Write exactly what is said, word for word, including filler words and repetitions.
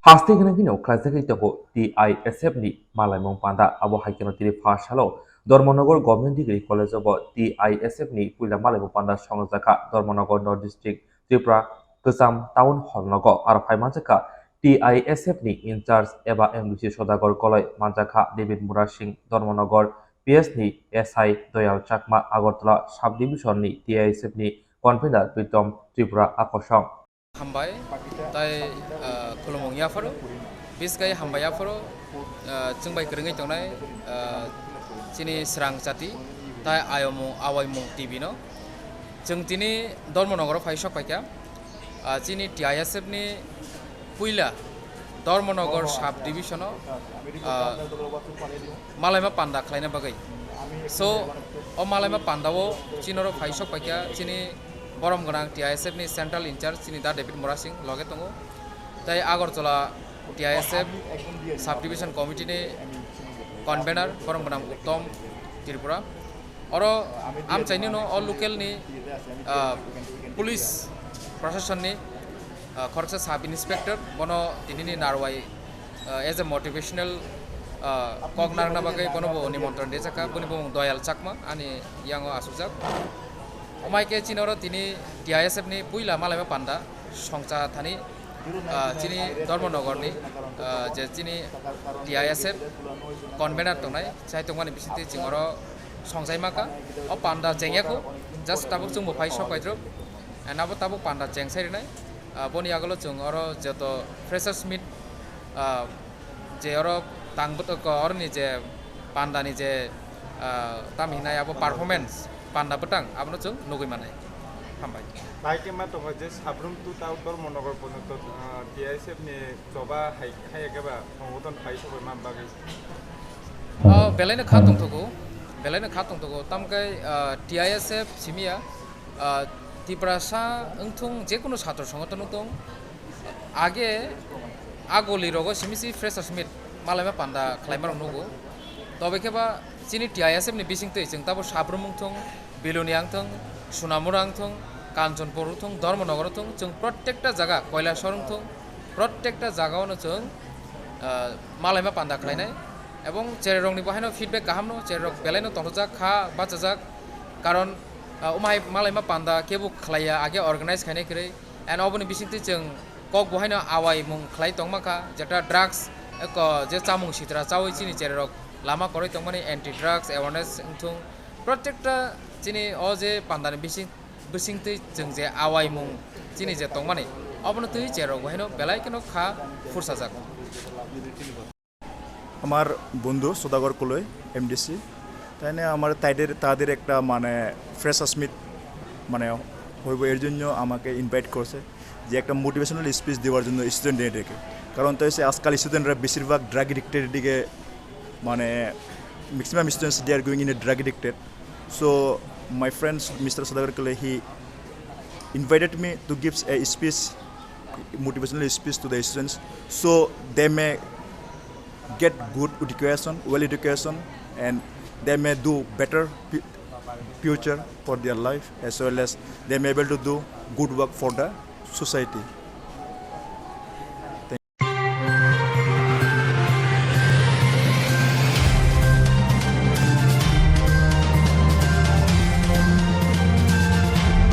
Paste hwnwi phano khlaijagwi tongo T I S F ni malaimung panda. Abo hai kheno tini first salo Dharmanagar Government Degree College o bo T I S F ni puila malaimung panda songjakha Dharmanagar North District Tripura Kwcham Town Hall nogo. Aro phai manjakha T I S F ni in charge eba M D C Sodagar Koloi, manjakha David Murasing Dharmanagar, P S ni S I Doyal Chakma Agartala Sub Division ni T I S F ni convener Pritom Tripura Akosong. Hambai, tai, ah, khulumung yapharo, biskai hambai yapharo, ah, chwngbai kwrwngwi tongnai, ah, chini srang chati, tai ayomung, awaimung T V no. Chwng tini Dharmanagar o phai sok paikha, ah, chini T I S F ni puila Dharmanagar Sub Division o, ah, malaima panda khlaina bagwi. So, o malaima panda o chini oro phai sok paikha chini borom gwnang T I S F ni central in charge chini Da David Murasing loge tongo. Tai Agartala T I S F Sub Division Committee ni convener borom gwnang Uttom Tripura. Oro amchaini no o local ni, ah, police prashasan ni, ah, khoroksa sub inspector bono tinini narwai, ah, as a motivational, ah, kok narwkna bagwi bono bo nimontron rijak kha, boni bumung Doyal Chakma ani yango asukjak. Omaike chini oro tini T I S F ni puila malaima panda songcha thani, ah, chini Dharmanagar ni, ah, je chini T I S F convener tongnai, chai tongmani bisingtwi chwng oro songchai maka. O panda chengya kho, just tabuk chwngbo phai sok paidrop. And abo tabuk panda chengsai rinai. Ah, boni yagulo chwng oro joto freshers meet, ah, je oro tang bwtwk oroni je panda ni je, ah, tamo hinai abo performance panda bwtang abono chwng nugwi manai. Hambai. Bai khe ma tongo je Sabrum to Dharmanagar porjonto, ah, T I S F ni choba hai, hai khe ba songothon phai sogwi man bagwi. Oh, belai no kha tongthogo, belai no kha tongthogo. Tamkhe, ah, T I S F simi ya, ah, Tiprasa wngthung, jekunu satro songothon wngthung, age agoli rogo simi si freshers meet malaima panda khlaima rok nugo. Tobe khe ba chini T I S F ni bisingtwi chwng tabo Sabrum wngthung, Biloni wngthung, Sunamura wngthung, Kanchanpur wngthung, Dharmanagar wngthung, chwng protekta jaga, Kailasor wngthung, protekta jaga ono chwng, ah, malaima panda khlainai. Ebong cherai rokni bo haino feedback kaham no, cherai rok belai no tongthokjak kha, bachajak, karon, ah, omo hai malaima panda kebo khlaiya, age organize khainai kwrwi. And oboni bisingtwi chwng kok bo haino awaimung khlai tongma kha, jeta drugs, eko je chamung sitra chawi chini cherai rok lama kwrwi tongmani anti drugs awareness wngthung. Protekta chini o je pandani bising, bisingtwi chwng je awaimung chini je tongmani, obono twi cherai rok bo haino belai kheno kha phursajak. আমার বন্ধু সদাগর কলই, এমডিসি, তাই নিয়ে আমার তাদের তাদের একটা মানে freshers meet মানে হইব, এর জন্য আমাকে ইনভাইট করছে যে একটা মোটিভেশনাল স্পিচ দেওয়ার জন্য স্টুডেন্টদেরকে। কারণ তো হচ্ছে আজকাল স্টুডেন্টরা বেশিরভাগ ড্রাগ এডিক্টের দিকে, মানে maximum students, they are going in a drug addicted. So my friend Mister Sadagar Kale, he invited me to give a speech, motivational speech to the students, so they may get good education, well education, and they may do better fu- future for their life, as well as they may able to do good work for the society.